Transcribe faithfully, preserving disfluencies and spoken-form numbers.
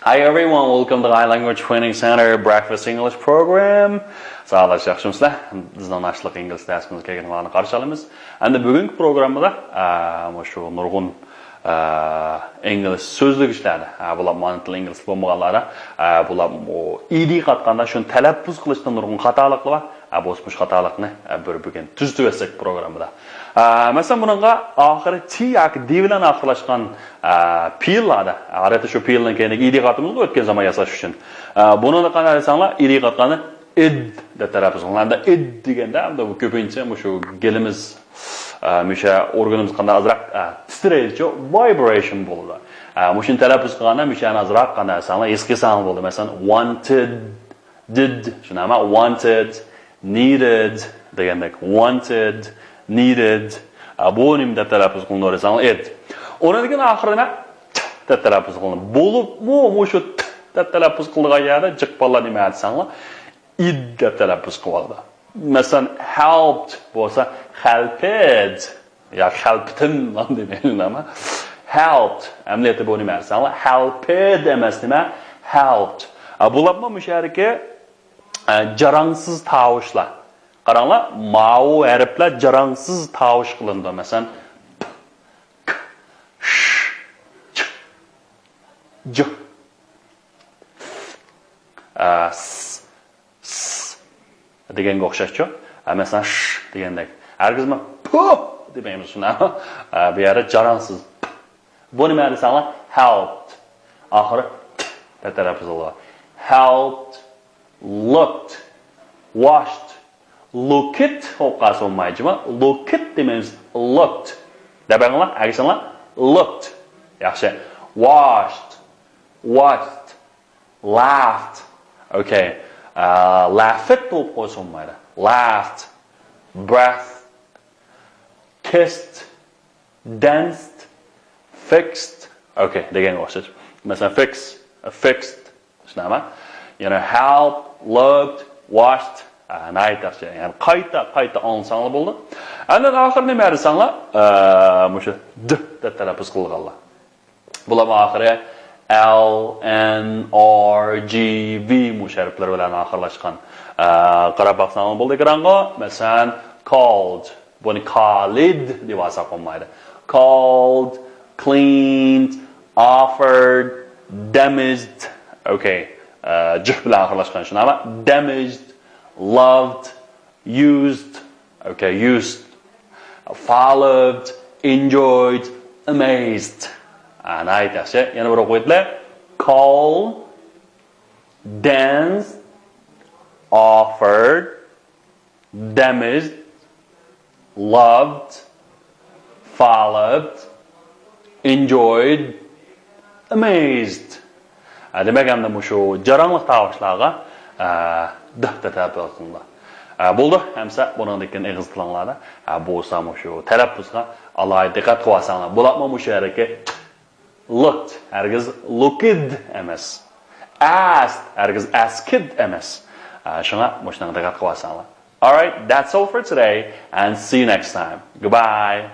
Hi everyone, welcome to Thai Language Training Center Breakfast English Program. ساغلام، ياخشىمۇسىلەر؟ بىزنىڭ ناشتىلىق ئىنگلىز دەرسىمىزگە كەلگەنلەرنى قارشى ئالىمىز. ئەمدى بۈگۈنكى پروگراممىدا، ئە، مۇشۇ نۇرغۇن، ئە، ئىنگلىز سۆزلىگۈچلەردە، ئە، بۇلار ئانا تىلى ئىنگلىز تىلى بولمىغانلاردا، ئە، بۇلار ئىدى قاتقاندا شۇنى تەلەپپۇز قىلىشتا نۇرغۇن خاتالىقلار بار. ئە، بولسا مۇشۇ خاتالىقنى، ئە، بىر بۈگۈن تۈزىتىۋەتسەك پروگراممىدا. ئە، مەسىلەن، بۇنىڭغا ئاخىرى تى ياكى دى بىلەن ئاخىرلاشقان، ئە، پېئىللاردا، ئادەتتە شۇ پېئىلنىڭ كەينىگە ئىدى قاتىمىزغۇ ئۆتكەن زامان ياساش ئۈچۈن. ئە، بۇنىڭدا قانداق دېسەڭلار، ئىدى قاتقاندا ئىد دەپ تەلەپپۇز قىلىنىدۇ. ئەمدى ئىد دېگەندە، ئەمدى بۇ كۆپىنچە مۇشۇ گېلىمىز، ئە، مۇشۇ ئورگىنىمىز قانداق ئازراق، ئە، تىترەيدىچۇ، ۋايبرېيشن بولىدۇ. ئە، مۇشۇنى تەلەپپۇز قىلغاندا مۇشۇ يەرنى ئازراق قانداق دېسەڭلار ھېس قىلساڭلار بولىدۇ. مەسىلەن، ۋانتېد، دىد، شۇنداقمۇ؟ ۋانتېد، نىدېد دېگەندەك. ۋانتېد، نىدېد. ئە، بۇ نېمە دەپ تەلەپپۇز قىلىنىدۇ دېسەڭلار، ئىد. ئۇنىڭدىن كېيىن ئاخىرى نېمە؟ ت دەپ تەلەپپۇز قىلىنىدۇ. بولۇپمۇ مۇشۇ ت دەپ تەلەپپۇز قىلىدىغان يەردە جىق بالىلار نېمە دېسەڭلار، ئىد دەپ تەلەپپۇز قىلىۋالىدۇ. مەسىلەن، ھېلپت بولسا، خەلپىد ياكى خەلپىتىم دېمەيلى، ئەمما ھېلپت. ئەمەلىيەتتە بۇ نېمە دېسەڭلار، خەلپىد ئەمەس، نېمە؟ ھېلپت. ئە، بۇلارمۇ مۇشۇ يەردىكى، ئە، جاراڭسىز تاۋۇشلار. قاراڭلار، ماۋۇ ھەرپلەر جاراڭسىز تاۋۇش قىلىنىدۇ. مەسىلەن، پ، ك، ش، چ، ج، ئە، س، س دېگەنگە ئوخشاشچۇ؟ ئە، مەسىلەن، ش دېگەندەك. ھەرگىزمۇ پۇ دېمەيمىز شۇنداقمۇ؟ ئە، بۇ يەردە جاراڭسىز. بۇ نېمە دېسەڭلار؟ ھېلپت. ئاخىرى ت دەپ تەلەپپۇز قىلىدۇ. ھېلپت، لۇكت، ۋاشت، لۇكىت بولۇپ قالسا بولمايدۇ جۇمۇ. لۇكىت دېمەيمىز، لۇكت. دەپ بېقىڭلار، ئەگىشىڭلار. لۇكت. ياخشى. ۋاشت، ۋاتت، لافت. ئوكەي. ئە، لافت بولۇپ قالسا بولمايدۇ. لافت، برېث، كىست، دەنست، فىكست. ئوكەي، دېگەنگە ئوخشاش. مەسىلەن، فىكس، فىكست. شۇنداقمۇ؟ يەنە ھېلپ، لۇكت، ۋاشت. ئە، ناھايىتى ياخشى. يەنى قايتا، قايتا ئاڭلىساڭلار بولدى. ئاندىن ئاخىرى نېمە دېسەڭلار؟ ئە، مۇشۇ د دەپ تەلەپپۇز قىلغانلار. بۇلارمۇ ئاخىرى ئەل، ئېن، ئار، جى، ۋى مۇشۇ ھەرپلەر بىلەن ئاخىرلاشقان. ئە، قاراپ باقساڭلار بولدى ئېكرانغا. مەسىلەن، كالد. بۇنى كالىد دەپ ئالساق بولمايدۇ. كالد، كلىنت، ئافېرد، دەمېجد. ئوكەي. ئە، ج بىلەن ئاخىرلاشقان شۇنداقمۇ؟ دەمېجد، لەۋد، يۇزد. ئوكەي، يۇزد. فالوۋد، ئېنجويد، ئەمەيزد. ئە، ناھايىتى ياخشى. يەنە بىر ئوقۇۋېتىلى. كال، دەنس، ئافېرد، دەمېجد، لەۋد، فالوۋد، ئېنجويد، ئەمەيزد. ئە، دېمەك، ئەمدى مۇشۇ جاراڭلىق تاۋۇشلارغا، ئە، د دەپ تەلەپپۇز قىلىڭلار. ئە، بولدى، ئەمسە بۇنىڭدىن كېيىن ئېغىز تىلىڭلاردا، ئە، بولسا مۇشۇ تەلەپپۇزغا ئالاھىدە دىققەت قىلىۋالساڭلار. بولۇپمۇ مۇشۇ يەردىكى لۇكت، ھەرگىز لۇكىد ئەمەس. ئەست، ھەرگىز ئەسكىد ئەمەس. ئە، شۇڭا مۇشۇنىڭغا دىققەت قىلىۋالساڭلار. Alright, that's all for today and see you next time. Goodbye.